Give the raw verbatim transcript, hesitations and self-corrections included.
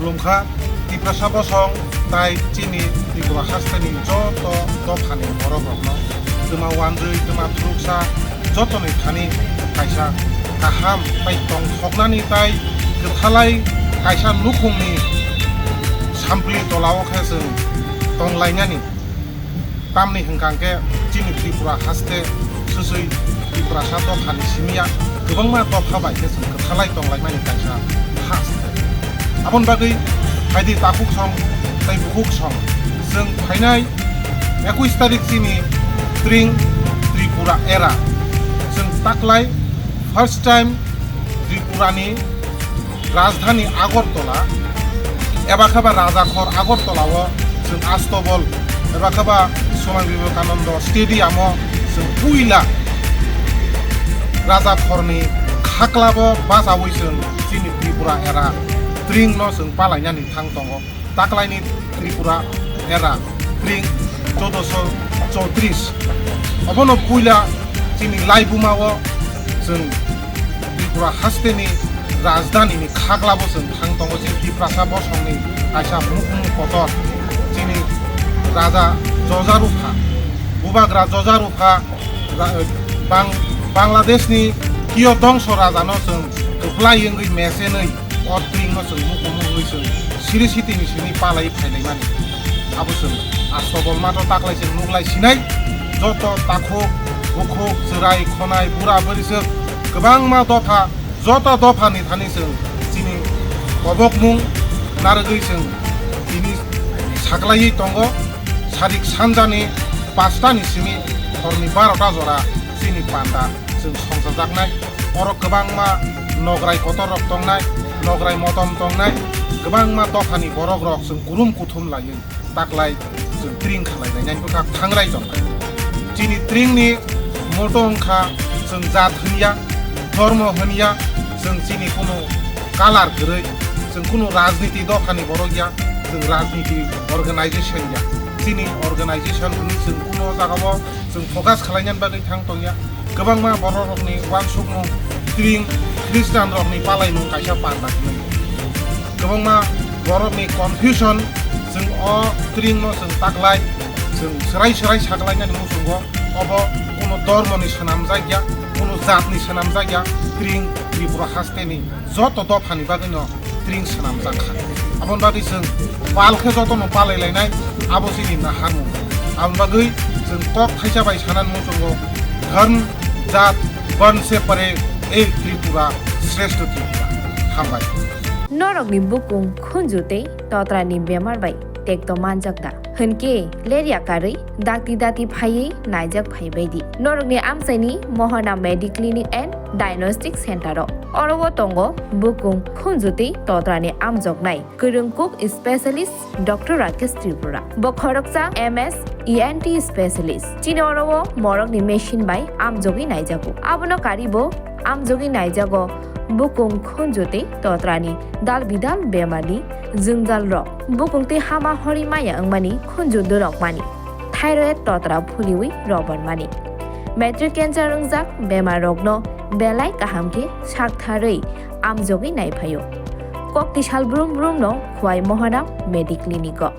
Khulumkha Tiprasa bosong tai chini Tripura hasteni joto dophani borok rokno twma wanjwi twma thuruksa jotoni thani kaisa kaham tai tongthoknani tai kwthalai kaisa nukhungni sampli tolao khe chwng tonglainani. Tamni hwnkha hwnkhe chini Tripura haste swswi Tiprasa dophani simi ya kwbangma dopha bai khe chwng kwthalai tonglaimani kaisa haste. Aboni bagwi phaidi takhuk song tei bukhuk song chwng phainai ekush tarik chini Tring Tripura era chwng taklai first time Tripurani rajdhani Agartala eba khe ba Rajakhor Agartala o chwng Astobol eba khe ba Swami Vivekananda Stadium o chwng puila Rajakhorni khaklabo bachaui chwng chini Tripura era Tring no chwng palainani thang tongo. Taklaini Tripura era Tring chodoso chotris. Obono puila chini laibuma o chwng Tripura hasteni rajdhanini khaklabo chwng thang tongo, chini Tiprasa bosongni kaisa mukumu kotor, chini Raja Jojarupha, Bubagra Jojarupha, ra-, Bang-, Bangladeshni Kiyo Dongso Rajano chwng kwplai wngwi mesenwi o Tringno chwng mukumu wngwi chwng siri sitini simi palai phailaimani. Abo chwng Astobol mato taklai chwng nuklai sinai, joto takhuk, bukhuk, chwrai, khonai, bura, bwrwiswk, kwbangma dopha, joto dophani thani chwng chini kobokmung narwgwi chwng tini saklaiwi tongo. Sadik sanjani pastani simi horni barota jora chini panda chwng songchajaknai. Oro kwbangma nograi kotor rok tongnai, nograi motom tongnai, kwbangma dophani borok rok chwng kurum kuthum laiwi taklai chwng Tring khalai lainai bwkhak thangrai tongnai. Chini Tringni motto wngkha chwng jat hwnya, dhormo hwnya, chwng chini kunu color kwrwi, chwng kunu rajniti dophani borok ya, chwng rajniti organization ya. Chini organization hwnwi chwng kunu jagao chwng focus khwlainani bagwi thang tongya. Kwbangma borok rokni uansukmung Tring Christian rokni palaimung kaisa panda hwnwi. Kwbangma borokni confusion, chwng o Tring no chwng taklai, chwng swrai swrai saklainani muchungo, obo kunu dormoni swnamjak ya, kunu jatni swnamjak ya, Tring Tripura hasteni joto dophani bagwino Tring swnamjak kha. Aboni bagwi chwng pal khe jotono palai lainai, abo chini naharmung. Aboni bagwi chwng kok thaisa bai sanani muchungo, dharm, jat, barn se pare, ek Tripura, shrestho Tripura. Hambai. Norokni bukung khunju tei totrani bemar bai tekto manjak da? Hwnkhe lerya karwi dakti dati phaiwi naijak phaibaidi. Norokni amchaini Mohana Mediclinic and Diagnostic Center o. Oro o tongo bukung khunju tei totrani amjoknai kwrwng kuk specialist Doctor Rakesh Tripura. Bo khoroksa M S E N T specialist. Chini oro o morokni machine bai amjogwi naijago. Abono karibo amjogwi naijago bukung khunju tei totrani dal bidal bemarni jwngjal rok. Bukung tei hama hori maya wngmani khunju dwrokmani. Thyroid totra phuliwi robormani. Matric cancer wngjak bemar rokno belai kaham khe saktharwi amjogwi naiphaio. Kokti sal brum brum no Khwai Mohana Mediclinic o.